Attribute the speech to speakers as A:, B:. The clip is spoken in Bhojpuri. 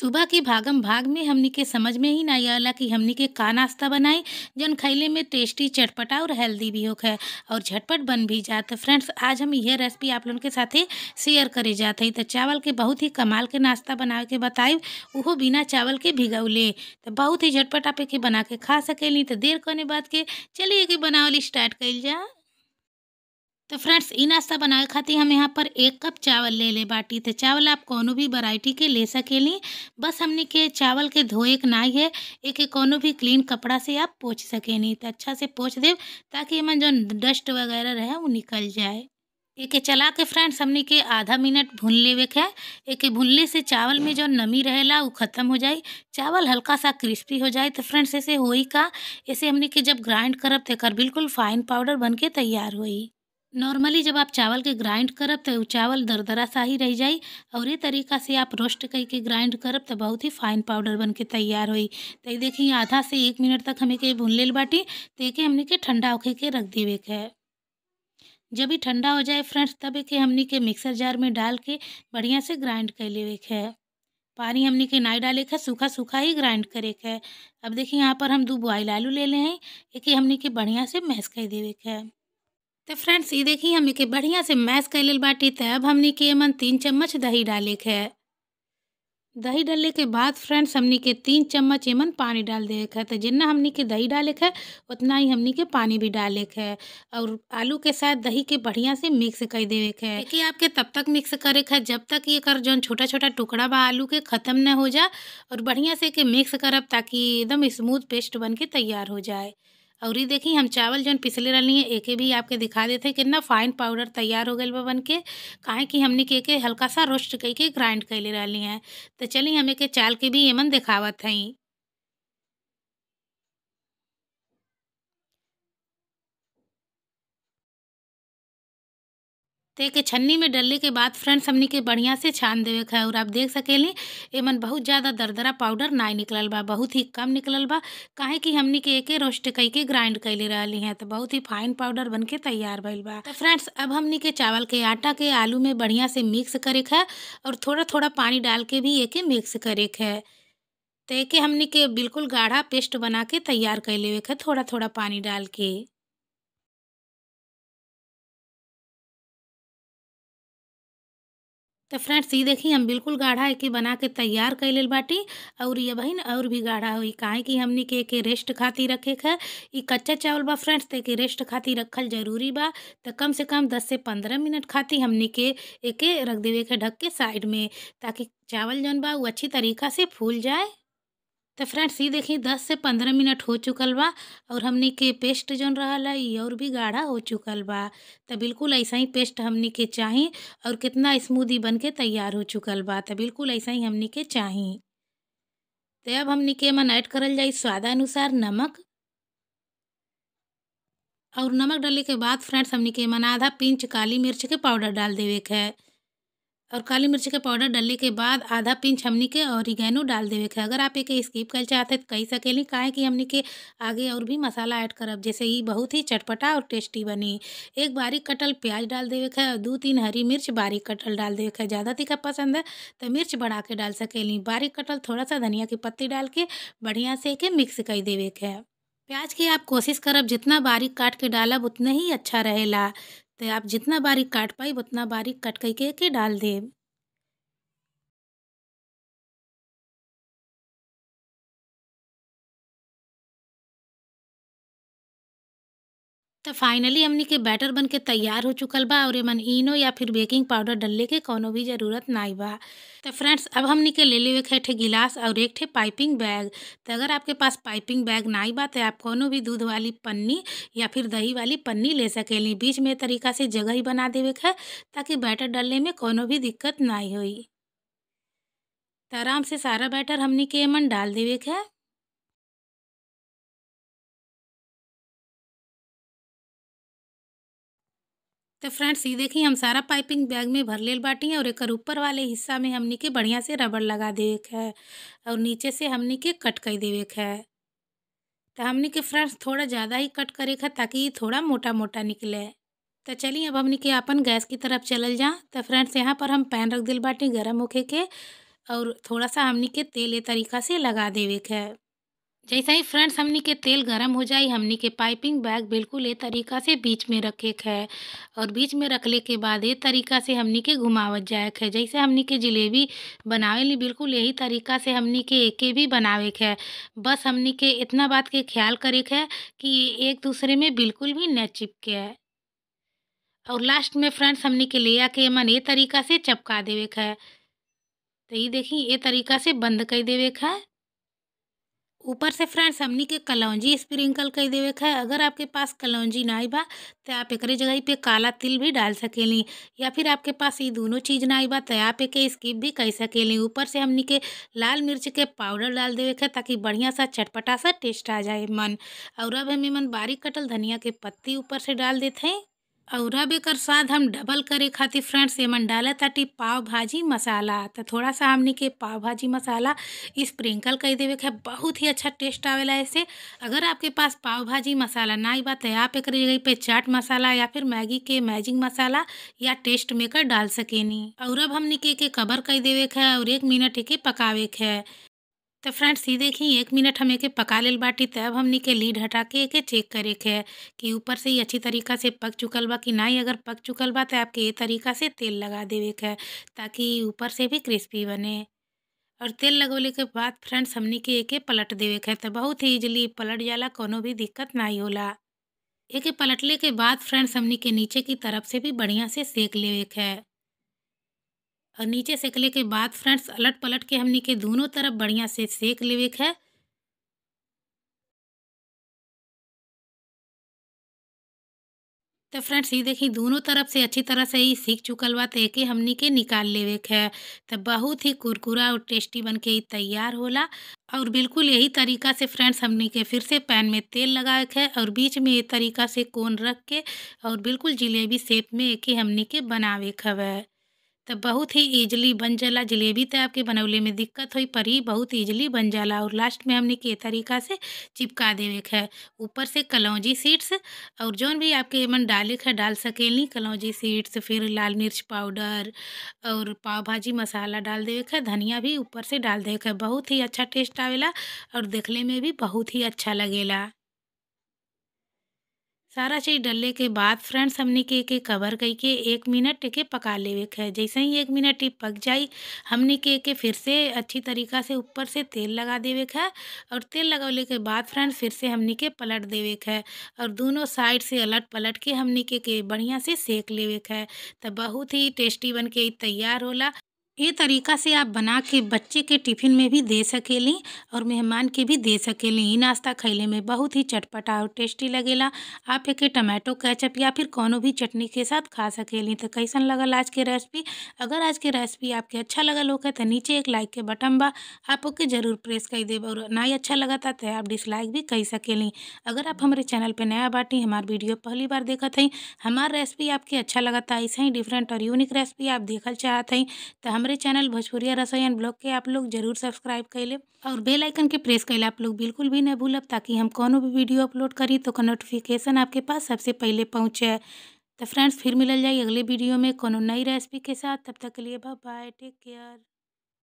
A: सुबह की भागम भाग में हमनी के समझ में ही नहीं आला कि हमनी के का नाश्ता बनाई जौन खैले में टेस्टी, चटपटा और हेल्दी भी होखे और झटपट बन भी जात। फ्रेंड्स, आज हम यह रेसिपी आप लोगन के साथे शेयर करे जात हई। तो चावल के बहुत ही कमाल के नाश्ता बनावे के बताई, उहो बिना चावल के भिगौले। तो बहुत ही झटपट आप एके बना के खा सकेली। तो देर कौने बात के, चलिए एके बनावल स्टार्ट कइल जा। तो फ्रेंड्स, ई नाश्ता बनावे खातिर हम यहाँ पर 1 कप चावल ले ले बाटी। तो चावल आप कोनो भी वैरायटी के ले सकेली, बस हमने के चावल के धोए के नहीं है, एक कोनो भी क्लीन कपड़ा से आप पोंछ सकेनी। तो अच्छा से पोंछ देव ताकि एमन जो डस्ट वगैरह रहे वो निकल जाए। एके चला के फ्रेंड्स हमने के आधा मिनट भून लेवे के है। एके भूनले से चावल में जो नमी रहेला वो ख़त्म हो जाए, चावल हल्का सा क्रिस्पी हो जाए। तो फ्रेंड्स, ऐसे होई का, ऐसे हमने के जब ग्राइंड करब तो एकर बिल्कुल फाइन पाउडर बन के तैयार होई। नॉर्मली जब आप चावल के ग्राइंड करब तो चावल दरदरा सा ही रह जाई, और ये तरीका से आप रोस्ट करके ग्राइंड करब तो बहुत ही फाइन पाउडर बन के तैयार होई। तो देखिए आधा से 1 मिनट तक हमें के भून लेल बाटी। तो एके हमने के ठंडा होके के रख देवे के है। जब भी ठंडा हो जाए फ्रेंड्स, तब एके हमने के मिक्सर जार में डाल के बढ़िया से ग्राइंड कर लेवे के है। पानी हमने के नहीं डाले के, सूखा सूखा ही ग्राइंड करे के है। अब देखिए यहाँ पर हम 2 बॉयल आलू ले ले हैं, एके हमने के बढ़िया से मैश कर देवे के है। तो फ्रेंड्स, ये देखिए हम एके बढ़िया से मैश कर लेल बाटी। तो अब हमने के एमन 3 चम्मच दही डाले के है। दही डालने के बाद फ्रेंड्स हमने के 3 चम्मच एमन पानी डाल देवे के है। तो जितना हमने के दही डाले के है उतना ही हमने के पानी भी डाले के है, और आलू के साथ दही के बढ़िया से मिक्स कर देवे के है। देखिए आपके तब तक मिक्स करे के है जब तक ये कर जौन छोटा छोटा टुकड़ा बा आलू के ख़त्म न हो जा, और बढ़िया से के मिक्स करब ताकि एकदम स्मूथ पेस्ट बन के तैयार हो जाए। और ये देखी हम चावल जौन पिसले रहनी है एके भी आपके दिखा देते हैं कितना फाइन पाउडर तैयार हो गया बन के। काहे कि हमने के एके हल्का सा रोस्ट करके ग्राइंड कर ले रही हैं। तो चलिए हम एके चाल के भी एमन दिखावत हई। तो एके छन्नी में डलने के बाद फ्रेंड्स हमनी के बढ़िया से छान देवे के है। और आप देख सकेली एमन बहुत ज़्यादा दरदरा पाउडर ना निकलल बा, बहुत ही कम निकलल बा। काहे कि हमनी के एके रोस्ट करके ग्राइंड कर ले रही हैं, तो बहुत ही फाइन पाउडर बन के तैयार भइल बा। तो फ्रेंड्स, अब हमनी के चावल के आटा के आलू में बढ़िया से मिक्स करे के है, और थोड़ा थोड़ा पानी डाल के भी एके मिक्स करे के है। तो एके हमनी के बिल्कुल गाढ़ा पेस्ट बना के तैयार कर लेवे के है, थोड़ा थोड़ा पानी डाल के। तो फ्रेंड्स, ये देखिए हम बिल्कुल गाढ़ा एके बना के तैयार कर लेल बाटी। और ये बहिन और भी गाढ़ा हुई, काहे कि हमनी के एके रेस्ट खातिर रखे के है। ये कच्चा चावल बा फ्रेंड्स, तो एके रेस्ट खातिर रखल जरूरी बा। तो कम से कम 10 से 15 मिनट खातिर हमनी के एके रख देवे के ढक के साइड में, ताकि चावल जौन बा वो अच्छी तरीका से फूल जाए। तो फ्रेंड्स, ये देखिए 10 से 15 मिनट हो चुकल बा, और हमनी के पेस्ट जौन रहल है ये और भी गाढ़ा हो चुकल बा। तो बिल्कुल ऐसा ही पेस्ट हमनी के चाही, और कितना स्मूदी बन के तैयार हो चुकल बा। तो बिल्कुल ऐसा ही हमनी के चाही। तो अब हमनी के एमन ऐड करल जाई स्वादानुसार नमक। और नमक डालने के बाद फ्रेंड्स हमनी के एमन आधा पिंच काली मिर्च के पाउडर डाल देवे के है। और काली मिर्च के पाउडर डालने के बाद आधा पिंच हमनी के ओरिगेनो डाल देवे के। अगर आप एके स्किप कर चाहते तो कही सकेली, काहे कि हमनी के आगे और भी मसाला ऐड करब, जैसे ये बहुत ही चटपटा और टेस्टी बनी। एक बारीक कटल प्याज डाल देवे के, और 2-3 हरी मिर्च बारीक कटल डाल देवे के। ज़्यादा तीखा पसंद है तो मिर्च बढ़ा के डाल सकेली। बारीक कटल थोड़ा सा धनिया की पत्ती डाल के बढ़िया से एके मिक्स कर देवे के। प्याज के आप कोशिश करब जितना बारीक काट के डालब उतना ही अच्छा रहेला। तो आप जितना बारीक काट पाई उतना बारीक कट करके के डाल देब। तो फाइनली हमनी के बैटर बन के तैयार हो चुकल बा, और एमन इनो या फिर बेकिंग पाउडर डालने के कोनो भी ज़रूरत नहीं बा। तो फ्रेंड्स, अब हमनी के ले लेवे के ठे गिलास और एक ठे पाइपिंग बैग। तो अगर आपके पास पाइपिंग बैग नहीं बा तो आप कोनो भी दूध वाली पन्नी या फिर दही वाली पन्नी ले सकेली। बीच में तरीका से जगह ही बना देवे के ताकि बैटर डालने में कोनो भी दिक्कत नहीं होई। तो आराम से सारा बैटर हमनी के एमन डाल देवे के। तो फ्रेंड्स, ये देखिए हम सारा पाइपिंग बैग में भर लेल बाटी, और एकर ऊपर वाले हिस्सा में हमनी के बढ़िया से रबड़ लगा देवे के है, और नीचे से हमनी के कट कर देवे के है। तो हमनी के फ्रेंड्स थोड़ा ज़्यादा ही कट करे के है ताकि थोड़ा मोटा मोटा निकले। तो चलिए अब हमनी के अपन गैस की तरफ चलल जा। तो फ्रेंड्स, यहाँ पर हम पैन रख दिल बाटी गरम होके के, और थोड़ा सा हमनी के तेल ए तरीका से लगा देवे के है। जैसे ही फ्रेंड्स हमनी के तेल गरम हो जाए हमनी के पाइपिंग बैग बिल्कुल ए तरीका से बीच में रखे के है और बीच में रखले के बाद ए तरीका से हमनी के घुमावत जाए के है। जैसे हमनी के जलेबी बनावेली बिल्कुल यही तरीका से हमनी के एके भी बनावे के है। बस हमनी के इतना बात के ख्याल करे के है कि ये एक दूसरे में बिल्कुल भी न चिपके है। और लास्ट में फ्रेंड्स हमनी के ले आके मन ए तरीका से चपका देवे के है। तो ये देखी ए तरीका से बंद कर देवे के है। ऊपर से फ्रेंड्स हमनी के कलौंजी स्प्रिंकल कर देवे के है। अगर आपके पास कलौंजी नहीं बा तो आप एकरे जगह पे काला तिल भी डाल सकेली, या फिर आपके पास ये दोनों चीज़ नहीं बा तो आप एके स्किप भी कर सकेली। ऊपर से हमनी के लाल मिर्च के पाउडर डाल देवे के है ताकि बढ़िया सा चटपटा सा टेस्ट आ जाए मन। और अब हमें मन बारीक कटल धनिया के पत्ती ऊपर से डाल देते हैं। और अब एकर स्वाद हम डबल करे खातिर फ्रेंड्स एमन डाला ताटी पाव भाजी मसाला। तो थोड़ा सा हमनी के पाव भाजी मसाला स्प्रिंकल कर देवे के, बहुत ही अच्छा टेस्ट आवेला ऐसे। अगर आपके पास पाव भाजी मसाला नहीं बा तो आप एकरे जगह पे चाट मसाला या फिर मैगी के मैजिक मसाला या टेस्ट मेकर डाल सकेनी। और अब हमनी के एके कवर कर देवे के और 1 मिनट एके पकावे के। तो फ्रेंड्स ये देखी 1 मिनट हम एके पका लेल बाटी। तब हमनी के लीड हटा के एके चेक करे के है कि ऊपर से ही अच्छी तरीका से पक चुकल बा कि नहीं। अगर पक चुकल बा तो आपके ये तरीका से तेल लगा देवे के है ताकि ऊपर से भी क्रिस्पी बने। और तेल लगवले के बाद फ्रेंड्स हमनी के एके पलट देवे के है। तो बहुत ही ईजिली पलट जाला, कोनो भी दिक्कत नहीं होला। एके पलटले के बाद फ्रेंड्स हमनी के नीचे की तरफ से भी बढ़िया से सेक लेवे के है। और नीचे सेकले के बाद फ्रेंड्स अलट पलट के हमनी के दोनों तरफ बढ़िया से सेक लेवे के है। तो फ्रेंड्स ये देखी दोनों तरफ से अच्छी तरह से ही सीख चुकल बा, तो एके हमनी के निकाल लेवे के है। तो बहुत ही कुरकुरा और टेस्टी बन के तैयार होला। और बिल्कुल यही तरीका से फ्रेंड्स हमनी के फिर से पैन में तेल लगाए के है और बीच में ये तरीका से कोन रख के और बिल्कुल जलेबी शेप में एके हमनी के बनावे के हवे। तो बहुत ही ईजिली बन जाला जलेबी। तो आपके बनवले में दिक्कत होई पर ही बहुत ईजिली बन जाला। और लास्ट में हमने के तरीका से चिपका देवे के है ऊपर से कलौंजी सीड्स और जौन भी आपके मन डाले के डाल सकेली, कलौंजी सीड्स, फिर लाल मिर्च पाउडर और पाव भाजी मसाला डाल देवे के, धनिया भी ऊपर से डाल देवे के। बहुत ही अच्छा टेस्ट आवेला और देखले में भी बहुत ही अच्छा लगेला। सारा चीज़ डालने के बाद फ्रेंड्स हमने के एके कवर करके 1 मिनट के पका लेवे के है। जैसे ही 1 मिनट पक जाई हमने के एके फिर से अच्छी तरीका से ऊपर से तेल लगा देवे के है। और तेल लगवले के बाद फ्रेंड्स फिर से हमने के पलट देवे के है और दोनों साइड से अलट पलट के हमने के बढ़िया से सेक लेवे के है। तो बहुत ही टेस्टी बन के तैयार होला। ये तरीका से आप बना के बच्चे के टिफ़िन में भी दे सकेली और मेहमान के भी दे सकेली। ई नाश्ता खैले में बहुत ही चटपटा और टेस्टी लगेला। आप एके टमाटो केचप या फिर कोनो भी चटनी के साथ खा सकेली। तो कैसन लगल आज के रेसिपी? अगर आज के रेसिपी आपके अच्छा लगल होखे तो नीचे एक लाइक के बटन बा, आप ओके ज़रूर प्रेस कर देब। और ना ही अच्छा लगता तो आप डिसलाइक भी कर सकेली। अगर आप हमारे चैनल पर नया बाटी, हमार वीडियो पहली बार देखत हई, हमार रेसिपी आपके अच्छा लगता, ऐसे ही डिफरेंट और यूनिक रेसिपी आप देखल चाहत हई तो हमारे चैनल भोजपुरिया रसोई एंड ब्लॉग के आप लोग जरूर सब्सक्राइब कर ले और बेल आइकन के प्रेस कर आप लोग बिल्कुल भी न भूलब, ताकि हम कोनो भी वीडियो अपलोड करी तो नोटिफिकेशन आपके पास सबसे पहले पहुँचे। तो फ्रेंड्स फिर मिलल जाए अगले वीडियो में कोनो नई रेसिपी के साथ। तब तक के लिए बाय बाय, टेक केयर।